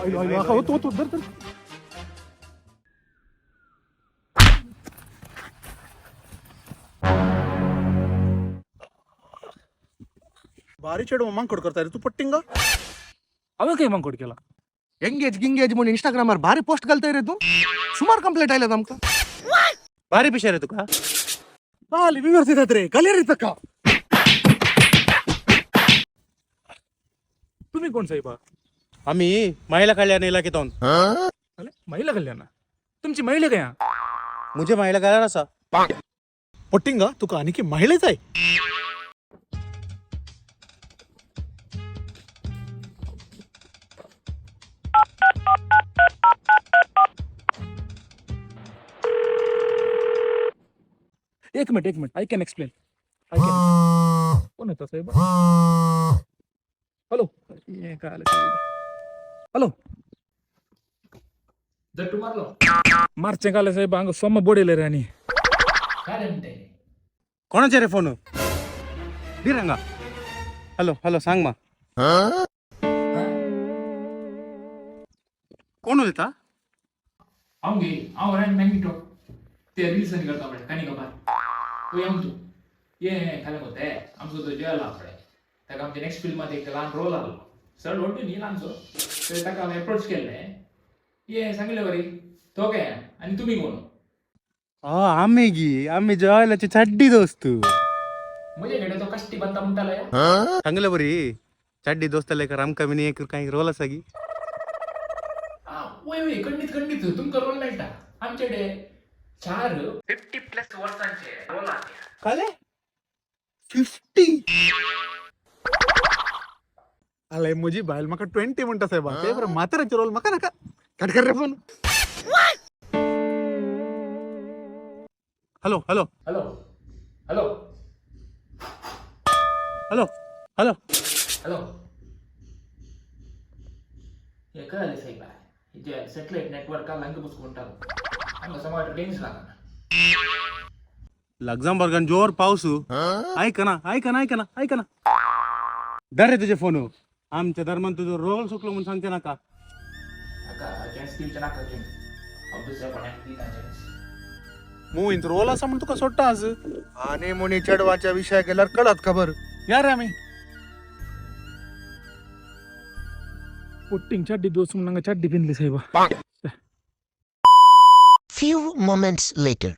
आयलो आयलो आहा, वत वत धर धर. भारी चेडू मांकड करता रे तू पट्टिंगा. हांवें खंय मांकोड केला? एंगेज गिंगेज म्हणून इंस्टाग्रामार भारी पोस्ट घालताय रे तूं. सुमार कंप्लेंट आयल्यात आमकां. भारी पिशे रे तुका. आली व्यवस्थित रे गले रे तका. तुम्ही कोण साहेबा? आम्ही महिला कल्याण इलाखेतून. अरे, महिला कल्याण तुमची महिला काय हा? मुझे महिला कल्याण असा. पट्टिंगा तुका आणखी महिलेच आहे. एक मिनिट एक minute, I can explain, I can. कोण होता साहेब? हॅलो, हे काय आलं साहेब? हॅलो. जट्टू मारलो. मारचे काले साहेब, हांगा सोम बोडयले रे आनी. काय म्हणते? कोणाचे रे फोन दिरंगा? हॅलो हॅलो, सांग मा. कोण उलयता? हांव गे, हांव रॅन मॅग्निटो, ते रिल्स आनी करता पळय काणी खबर पळय. हांव तूं ये खालें गो. ते आमचो तो जेल आहा पळय, ताका आमच्या नेक्स्ट फिल्मांत एक ल्हान रोल आहलो. चड व्हडलो न्ही, ल्हानसो. तर ताका हांवें एप्रोच केल्लें. ये सांगले बरी तो काय आनी तुमी कोण? आम्ही गी, आम्ही जॉयलाची चड्डी दोस्त. म्हजे कडेन तो कश्टी बांदता म्हणटालो या. सांगले बरी, चड्डी दोस्त लेकर आमकां बीन एक काही रोल आसा की? आ वय वय, खंडीत खंडीत तुमकां रोल मेळटा. आमचे कडेन चार 50+ वर्सांचे रोल आहा. काले 50? आले म्हजी बायल म्हाका 20 म्हणटा साहेबा. ते बरं, म्हाताऱ्याचे रोल म्हाका नाका. कट कर रे phone. Hello hello. Hello hello. Hello hello. Hello. हे कळाले साहेब, जे सॅटेलाइट नेटवर्का लंग पुसकुंटालो हांगा समाज रेंज लागना. लक्झमबर्गान जोर पाऊस. ऐक ना ऐक ना ऐक ना ऐक ना, धर रे तुझे फोन. आमच्या दरम्यान तुझं रोल सुकलो म्हणून सांगते नका. हाका चान्स दिवचे नाका घेवन, हांव दुसऱ्या कोणाक दिता चान्स. मुवींत रोल आसा म्हण तुका सोडटा आज. आणि मुनी चेडवाच्या विषय गेल्यार कळत खबर. या रे आमी. पोट्टींग चड्डी दोस्त म्हणून हांगा चड्डी पिंदली साहेबा. Few moments later.